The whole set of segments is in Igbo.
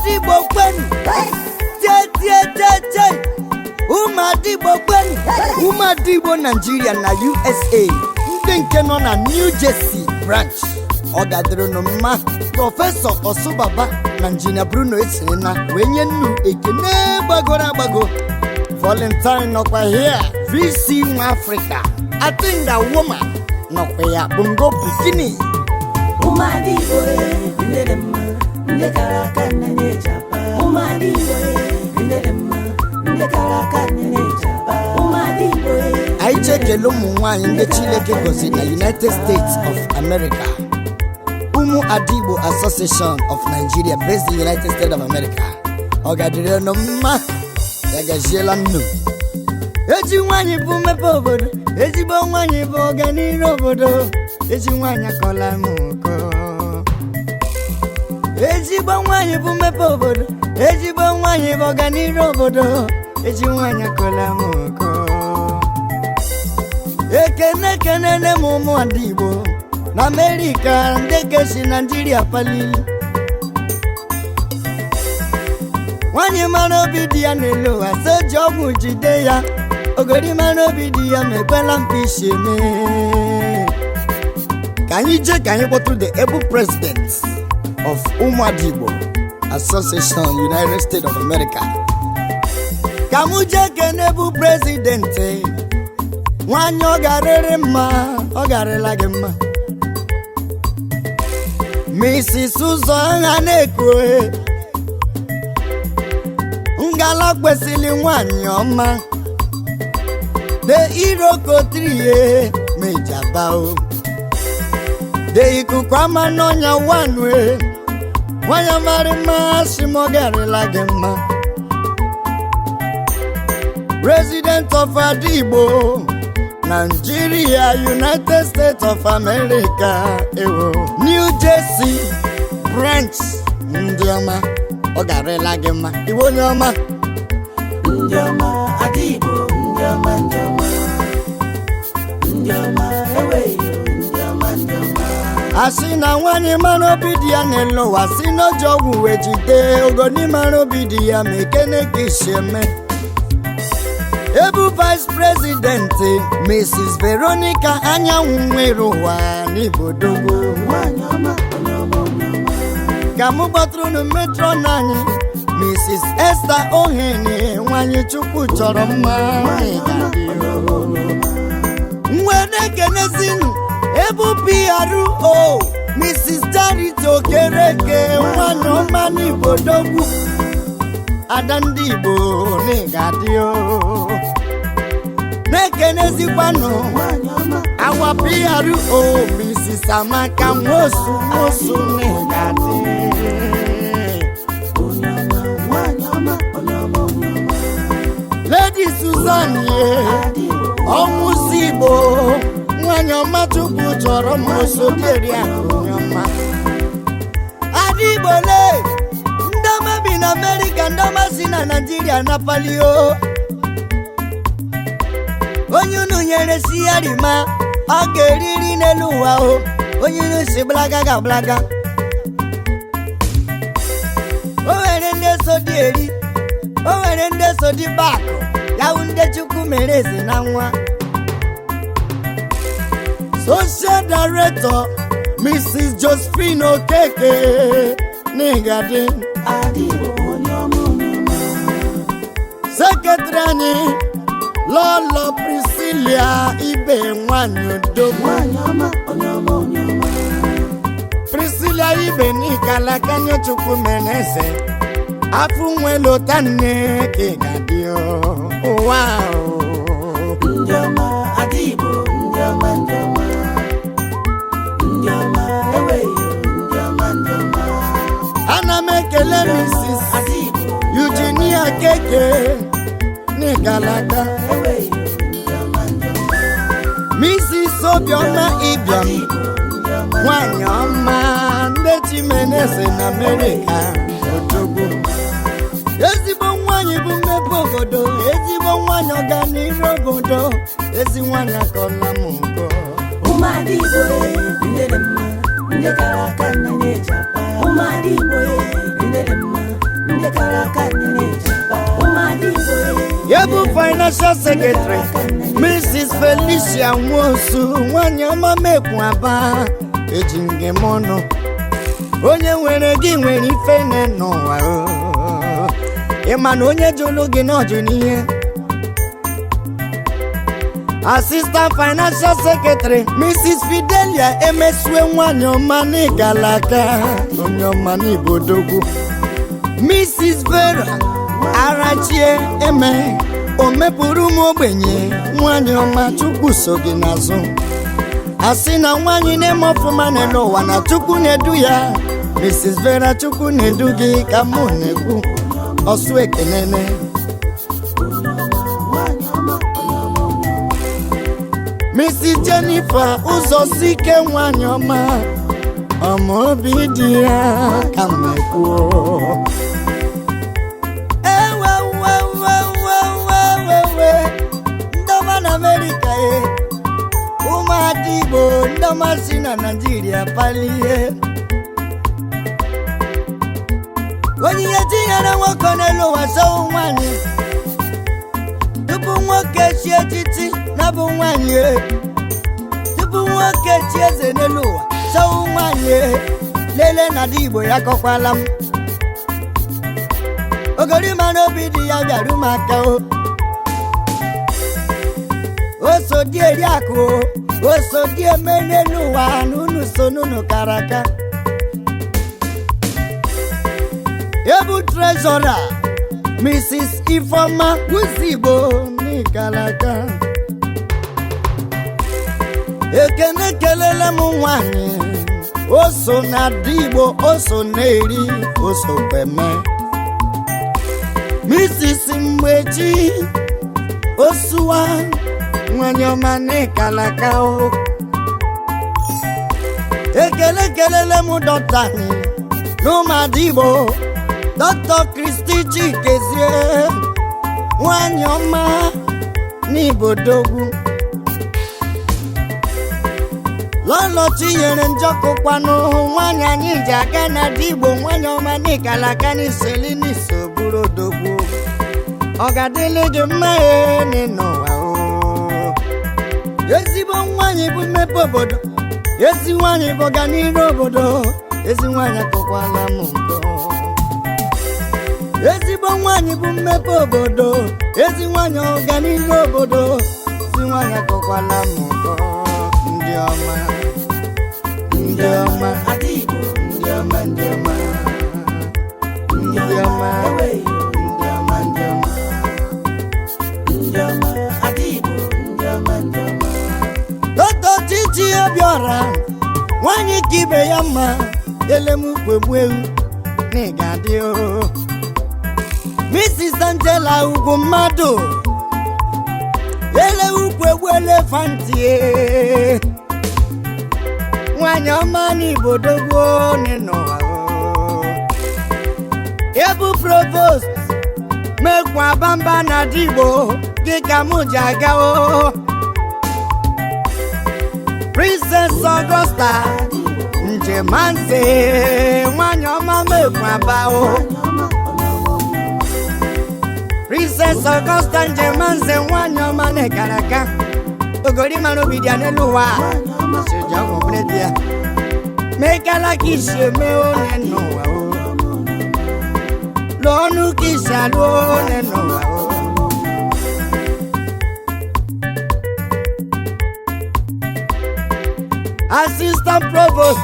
Ụmụada Igbo kwenu! Tie tie tie tie! Ụmụada Igbo kwenu! Ụmụada Igbo Nigeria na USA, ndị nke nọ na New Jersey branch, ọ gadịrịnụ mma. Professor Ọsụbaba na Injinia Bruno Esirina wee nye nnu ekene gbagoro agbago. Valentine nọkwa here, VC nwa Afrịka, Atinga woman nọkwa ya, Bongo Bikini. Ụmụada Igbo, ndị dị mma, ndị kara aka, nne na-eji apa. Ụmụada Igbo, ndị dị mma, ndị kara aka, nne na-eji apa. Ụmụada Igbo. Anyị ji ekele ụmụ nwanyị ndị Chineke gọziri na United States of America, Ụmụ Adigbo Association of Nigeria based in United States of America. Ọ gadịrịnụ mma, ya gaziela nnu. Eji nwanyị bụ mmepe obodo, ezigbo nwanyị bụ ọganihu obodo. Eji nwanyị akọla m ụkọ. Ezigbo nwanyị bụ mmepe obodo, ezigbo nwanyị bụ ọganihu obodo. Eji nwanyị akọla m ụkọ. Ekene kenene m ụmụada Igbo na Amerịka, ndị kesi Naijiria palili. Nwanyị mara obi di ya n'elu ụwa, so ji ọgwụ jide ya. Ogori mara obi di ya ma ekwela mpi isi eme. Ka anyị jee ka anyị kpọtụrụ the able president of Ụmụada Igbo Association, United States of America. Ka mụ jee kene bụ president. Nwanyị ọ garịrị mma, ọ garịla gị mma, Mrs. Ụzọ ha na-ekwe ngala kwesịrị nwanyị ọma, the iroko trie mejaba o, the ikuku ama n'ọnya wanue. Nwanyị mara mma, sị m ọ garịla gị mma. President of Adigbo Nigeria, United States of America, ewo, New Jersey branch, ndị ọma, ọ garịla gị mma, iwe onye ọma. Ndị ọma, Ada Igbo, ndị ọma, ndị ọma, ndị ọma, enweghị ndị ọma, ndị ọma. Asị na nwanyị mara obi di ya n'elu ụwa, si n'oji ọgwụ wee jide. Ogoni mara obi di ya ma ekene ka isi eme. Ebu vice president, Mrs. Veronica Anyanwụ nwere ụwa n'Ibodogo. Nwanyị ọma, onye ọma, onye ọma. Ka mụ gbatụrụ matron anyị, Mrs. Esther Ohene, nwanyị Chukwu chọrọ mma. Nwanyị ọma, onye ọma, onye ọma. Nwere ekenezinu ebu PRO, Mrs. Charity Okereke, nwanyị ọma n'Ibodogwu, ada ndị Igbo n'ịga-adị o. Na-ekenezikwanụ Nwanyị ọma. Awa PRO, Mrs. Amaka Nwosu, Nwosu n'ịga-adị. Onye ọma, nwanyị ọma, onye ọma, onye ọma. Lady Susan ye. Ada Igbo. Ọnwụ si Igbo, nwanyị ọma Chukwu chọrọ mma, osodieri akụ onye ọma. Adigbole, ndị ọma bi na Amerịka, ndị ọma si na Naijiria na palio. Onye unu nyere si ya rima, ọ ga-eriri n'elu ụwa o. Onye unu si gbalaga ga-agbalaga. O nwere ndị so dị eri, o nwere ndị so dị bakụ ya wụ ndị Chukwu mere eze na nwa. Social director, Mrs. Josephine Okeke n'Igadi. Ada Igbo, onye ọma, onye ọma. Secretary anyị, Lọlọ Priscilia Ibe, nwanyị odogwu. Nwanyị ọma, onye ọma, onye ọma. Priscilia Ibe n'ikalakanya, Chukwu mere eze afụ nwelota nne ka ị ga-adị o, ụwa o. Ndị ọma, Ada Igbo, ndị ọma, ndị ọma, ndị ọma, enweghị ndị ọma, ndị ọma. Ana m ekele Mrs. Ada Igbo. Eugenia Keke n'Igalaka. Enweghị ndị ọma, ndị ọma. Mrs. Obiọma Ibiam. Ada Igbo, ndị ọma. Nwanyị ọma, ndị Chimeneze na Amerịka, odogwu. Ezigbo nwanyị bụ mmepe obodo, ezigbo nwanyị ọganihu obodo. Ezi nwanyị akọla m nkọ. Ụmụada Igbo, ndị dị mma, ndị kara aka, nne na-eji apa. Ụmụada Igbo, ndị dị mma, Ndị kara aka nne na-eji aba. Ụmụada Igbo e. Ya bụ financial secretary, Mrs. Felicia Nwosu, nwanyị ọma mekwu aba, eji ngem ọnụ. Onye nwere gị nwere ife ne n'ụwa o. Ị ma na onye jụrụ gị n'ọjụ n'ihe. Assistant financial secretary, Mrs. Fidelia Emesue, nwanyị ọma n'Igalaka, onye ọma n'Ibodogwu. Mrs. Vera Arachie Eme, o mepụrụ m ogbenye, nwanyị ọma, Chukwu so gị n'azụ. Asị na nwanyị na-eme ọfụma n'elu ụwa na Chukwu na-edu ya. Mrs. Vera, Chukwu na-edu gị ka mụ na-ekwu. Ọsụ ekenene. Nwanyị ọma, onye ọma, onye ọma. Mrs. Jennifer Ụzọsike, nwanyị ọma, ọma obi dị ya ka m na-ekwu. Ewewewewewewe, ndị ọma na Amerịka e, ụmụada Igbo, ndị ọma si na Naịjirịa palie. Onyinye tinyere nwoke n'elu ụwa sowu nwanyị. Tupu nwoke chie echichi na bụ nwanyị e. Tupu nwoke chie eze n'elu ụwa sowu nwanyị e. Lele na di Igbo ya kọkwala m ogorima n'obi dị ya bịaru m aka o. O so di eri akụ o, o so di eme n'elu ụwa na unu so n'unu kara aka. Ebu treasurer, Mrs. Ifeoma Wuzigbo n'Ikalaka, ekene kelele m nwanyị o so na di Igbo, o so na-eri, o so kweme. Mrs. Mgbechi Osuwa, nwanyị ọma n'Ikalaka o. Ekele kelele m dọkịta anyị n'ụmụada Igbo, Dr. Kristi Chikezie, nwanyị ọma n'Ibodogwu. Lọlọ Chinyere Njọkụkwanụ, nwanyị anyị ji aga na di Igbo, nwanyị ọma n'Ikalaka, n'iseli n'iso bụrụ odogwu. Ọ ga-adịlị gị mma ee n'ụwa o. Ezigbo nwanyị bụ mmepe obodo, ezi nwanyị bụ ọganiru obodo. Ezi nwanyị akụkwala m nkọ. Ezigbo nwanyị bụ mmepe obodo, ezi nwanyị ọganiru obodo. Ezi nwanyị akụkwala m nkọ. Ndị ọma, ndị ọma. Ada Igbo. Ndị ọma, ndị ọma, ndị ọma. Ewe yo. Ndị ọma, ndị ọma. Ndị ọma, Ada Igbo, ndị ọma, ndị ọma. Toto Chichi Obiora, nwanyị ka ibe ya mma, elemukwu egbu ewu na ị ga-adị o. Mrs. Angela Ugwu mmadụ, ele ukwu egbu elefanti e. Nwanyị ọma n'Ibodo gboo n'ụwa o. Ebu provost mekwa bamba na Digbo gị ka mụ ji aga o. Princess Augusta Njemanze, nwanyị ọma mekwa ba o. Princess Augusta Njemanze, nwanyị ọma na-ekara aka, ogori mara obi dị ya n'elu ụwa soja ọgwụ bụrụ di ya mekala ka isi eme onye n'ụwa o, lụọ ọnụ ka isi alụ onye n'ụwa o. Assistant provost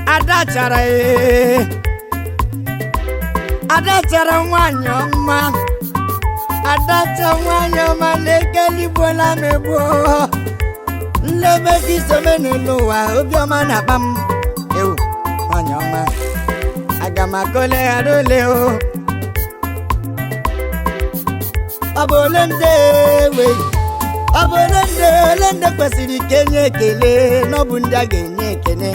Adachara ee, Adachara nwanyị ọma, Adacha nwanyị ọma na-ekeligbola m egbuo nlebe gị some n'elu ụwa, obiọma na-akpa m ewu. Nwanyị ọma, aga m akọle ghara ole o. Ọ bụ ole ndị ewe, ọ bụ ole ndị, ole ndị kwesịrị ka enye ekele na ọ bụ ndị a ga-enye ekele.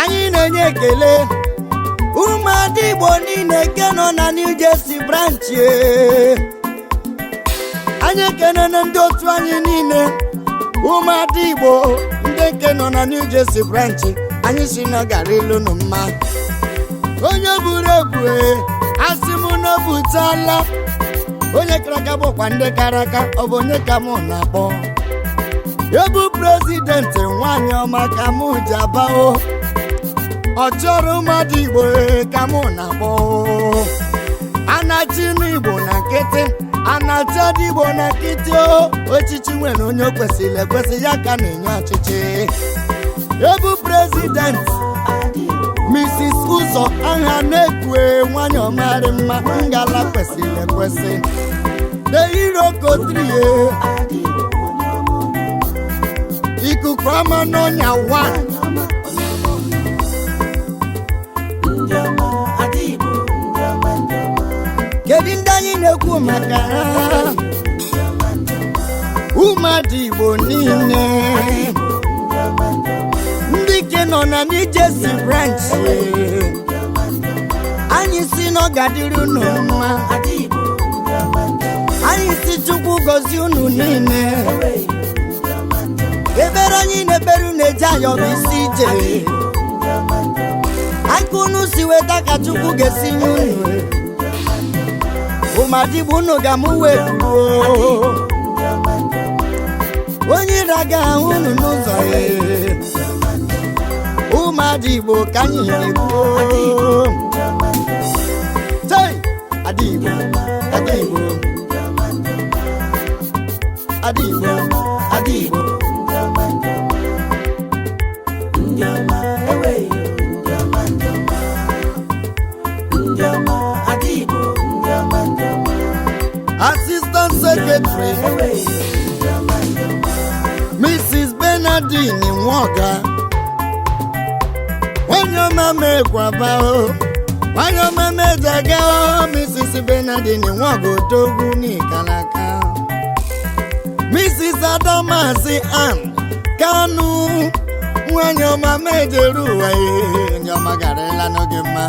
Anyị na-enye ekele ụmụada Igbo niile nke nọ na New Jersey branch e. Anyị ekenene ndị otu anyị niile, ụmụada Igbo ndị nke nọ na New Jersey branch. Anyị si na ọ gara ilu nụ mma. Onye buru ebu, asị m na o butala. Onye kara aka bụkwa ndị kara aka. Ọ bụ onye ka mụ na-akpọ? Ebu president, nwanyị ọma ka mụ ji abao. Ọ chọrọ ụmụada Igbo ka mụ na-akpọ. Anachi n'Igbo na nkịtị, anachi adị Igbo na nkịtị o. Ochichi nwere onye o kwesịrị ekwesị, ya ka na-enye ọchịchị. Ebu president Mrs. Ụzọ aha na-ekwe, nwanyị ọmarị mma, ngala kwesịrị ekwesị, the hero kotrie ikuku ama n'ọnya 1. Ndị ọma, ada Igbo, ndị ọma, ndị ọma. Kedu ndị anyị na-ekwu maka ha? Ụmụada Igbo niile, ndị ke nọ na New Jersey branch, anyị si na ọ ga-adịrị unu mma. Ada Igbo, ndị ọma, ndị ọma. Anyị si Chukwu gọzie unu niile. Ebere anyị na-ebere unu eje ayọrọ isi ije aka unu si weta ka Chukwu ga-esi nye unu. Ụmụada Igbo, unu ga-amụ wee kwuo onye ire agaghị ahụ unu n'ụzọ. Ee, ụmụada Igbo ka anyị na-ekwu. Chei! Ada Igbo, Ada Igbo, Ada Igbo, Ada Igbo. Ndị ọma, eweghị ndị ọma, ndị ọma, ndị ọma, ada Igbo, ndị ọma, ndị ọma. Assistant Secretary Eweghị ndị ọma, ndị ọma. Mrs. Bernardine Nwoga, nwanyị ọma mekwaba o, nwanyị ọma mejaga o. Mrs. Bernardine Nwoga, odogwu n'ikalaka. Mrs. Adamasi Ann Kanu, nwanyị ọma mejere ụwa ihe ndị ọma garịla n'oge mma.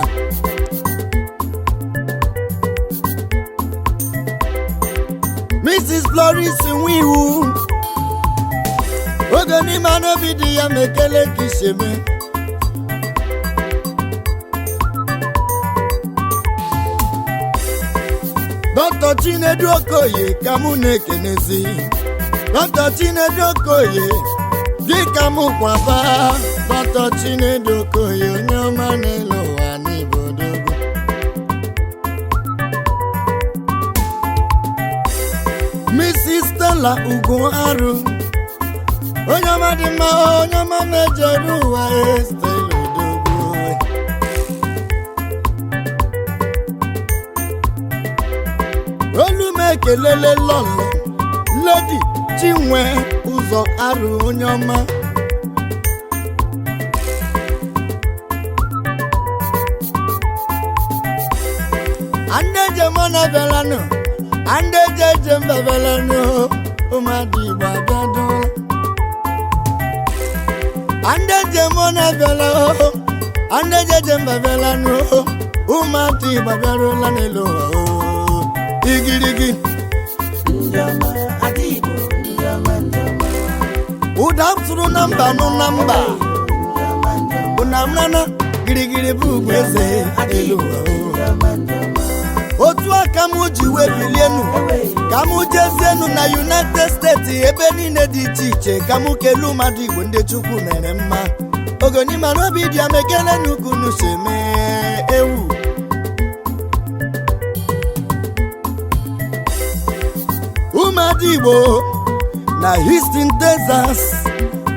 Mrs. Floris Nwiwu, oge n'ime n'obi dị ya ma ekele ka isheme. Dr. Chinedu Okoye ka mụ na-ekenezi. Dr. Chinedu Okoye gị ka mụ kwaba. Dr. Chinedu Okoye, onye ọma n'elu ụwa n'ibodogo. Mrs. Stella Ugo Arụ, onye ọma dị mma, onye ọma mejọrọ ụwa e, Stella Odogwu. Olu m ekelele lọlọ Lady Chinwe Ụzọ Arụ, onye ọma. Andeje mọna bịalanụ, andeje eje mba bịalanụ. Ụmụada Igbo abịadụla. Andeje mọna bịala o, andeje eje mba bịalanụ. Ụmụada Igbo abịarụla n'elu ụwa o, igirigi. Ndị ọma, ada Igbo, ndị ọma, ndị ọma. Ụda tụrụ na mba nụ na mba ụnamnana girigiri bụ ugwu eze elu ụwa o. Otu aka m ji wee bilienu ka m jezienu na United States, ebe niile dị iche iche, ka m kelee mmadụ Igbo ndị Chukwu mere mma. Ogonima n'obi dị ya mekele n'ugwu si eme ewu. Ụmụada Igbo na Houston, Texas,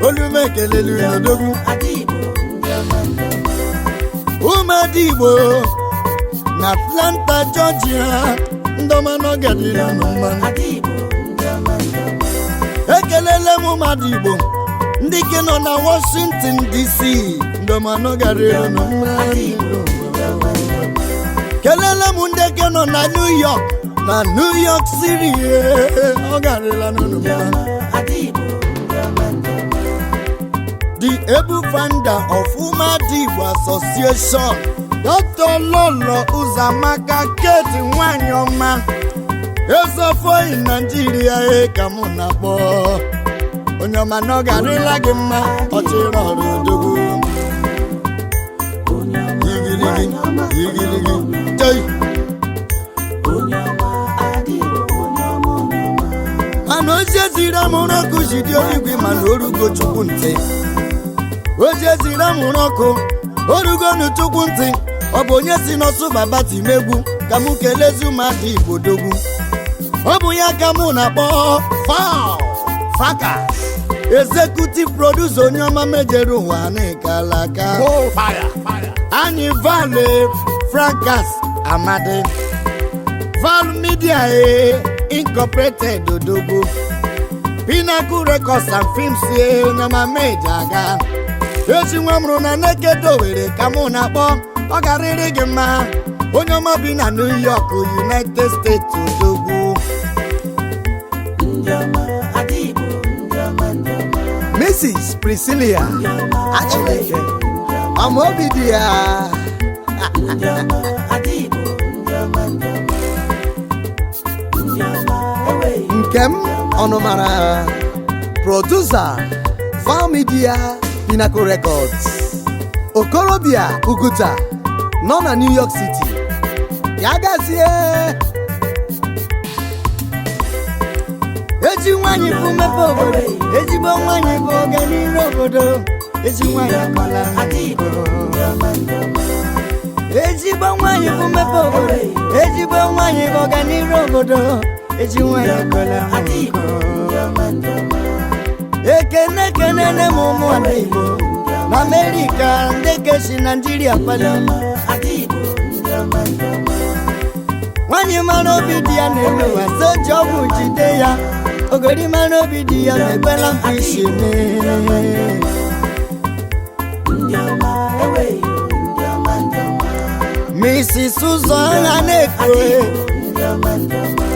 olume ekelelu n'odogwu. Ada Igbo, ndị ọma, ndị ọma. Ụmụada Igbo na Atlanta, Georgia, ndọma n'ọgadịrị unu mma. Ada Igbo, ndị ọma, ndị ọma. Ekelele m ụmụada Igbo ndị ke nọ na Washington DC, ndọma n'ọgadịrị unu mma. Ada Igbo, ndị ọma, ndị ọma. Kelele m ndị ke nọ na New York, na New York City, ọ garịla n'unu Ndị mma. ọma, ada Igbo, ndị ọma, ndị ọma. The able founder of Ụmụada Igbo Association, Dr. Lolo Ụzọamaka Kate, nwanyị ọma ezefoyi Naijiria e ka mụ na-akpọ. Onye ọma na ọ garịla gị mma, ọchịrị ọrụ odogwu. Igiligi, igiligi, chei. Onye ọma Ada Igbo, onye ọma, onye ọma. Mana ozi eziri amụrụ ọkụ jide oligwe, mana orugo Chukwu ntị. Ozi eziri amụrụ ọkụ orugonu Chukwu ntị. Ọ bụ onye si n'ọsụ baba timegwu ka mụ kelezi ụmụada Igbo dogwu. Ọ bụ ya ka mụ na-akpọ Fao Fraka, executive producer, onye ọma mejere ụwa n'ịkalaka. Anyị Vale Fracas Amadi, Val Media e Incorporated, odogwu Pinnacle Records and Films e, onye ọma meje aga ezi nwa mụrụ na Nekede Owere ka mụ na-akpọ. Ọ garịrị gị mma, onye ọma bi na New York, United States, odogwu. Ndị ọma Ada Igbo, ndị ọma, ndị ọma. Mrs. Priscilla Ndị ọma. Achileke Amaobi dị ya. Ndị ọma Ada Igbo, ndị ọma, ndị ọma, ndị ọma enweghị. Nkem Ọnụmara, producer, Val Media, Pinnacle Records, Okorobịa Uguta nọ na New York City. Ya gazie. Ezi nwanyị bụ mmepe obodo, ezigbo nwanyị bụ ọganihu obodo. Ezi nwanyị akọla. Ada Igbo, ndị ọma, ndị ọma. Ezigbo nwanyị bụ mmepe obodo, ezigbo nwanyị bụ ọganihu obodo. Ezi nwanyị akọla. Ada Igbo, ndị ọma, ndị ọma. Ekene kenene m ụmụ Ada Igbo na Amerịka, ndị kesi Naijiria kwado. Ada Igbo, ndị ọma, ndị ọma. Nwanyị mara obi di ya na-elu ụwa, soji ọgwụ jide ya. Ogori mara obi di ya na-ekwela mkpa isi mee. Ndị ọma enweghị, ndị ọma, ndị ọma. Mrs. Ụzọ agha na-ekwe. Ndị ọma, ndị ọma.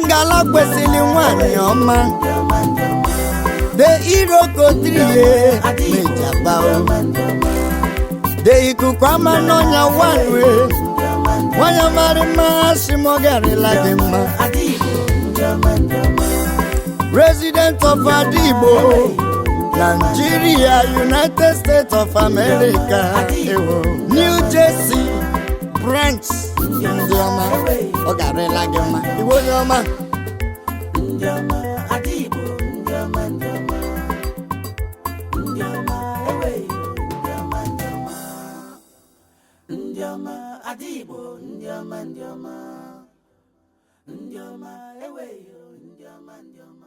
Ngala kwesịrị nwanyị ọma. Ndị ọma, ndị ọma. De iroko trie mejaba o. Ndị ọma. De ikuku ama n'ọnya wanwe. Nwanyị mara mma, asị m ọ garịla gị mma. Ada Igbo, ndị ọma, ndị ọma. President of Adigbo, Nigeria, United States of America, ewo. New Jersey branch, ndị ọma, ọ garịla gị mma, iwe onye ọma. Ndị ọma Ada Igbo, ndị ọma, ndị ọma, ndị ọma enweghị, ndị ọma, ndị ọma, ndị ọma Ada Igbo, ndị ọma, ndị ọma, ndị ọma enweghị, ndị ọma, ndị ọma.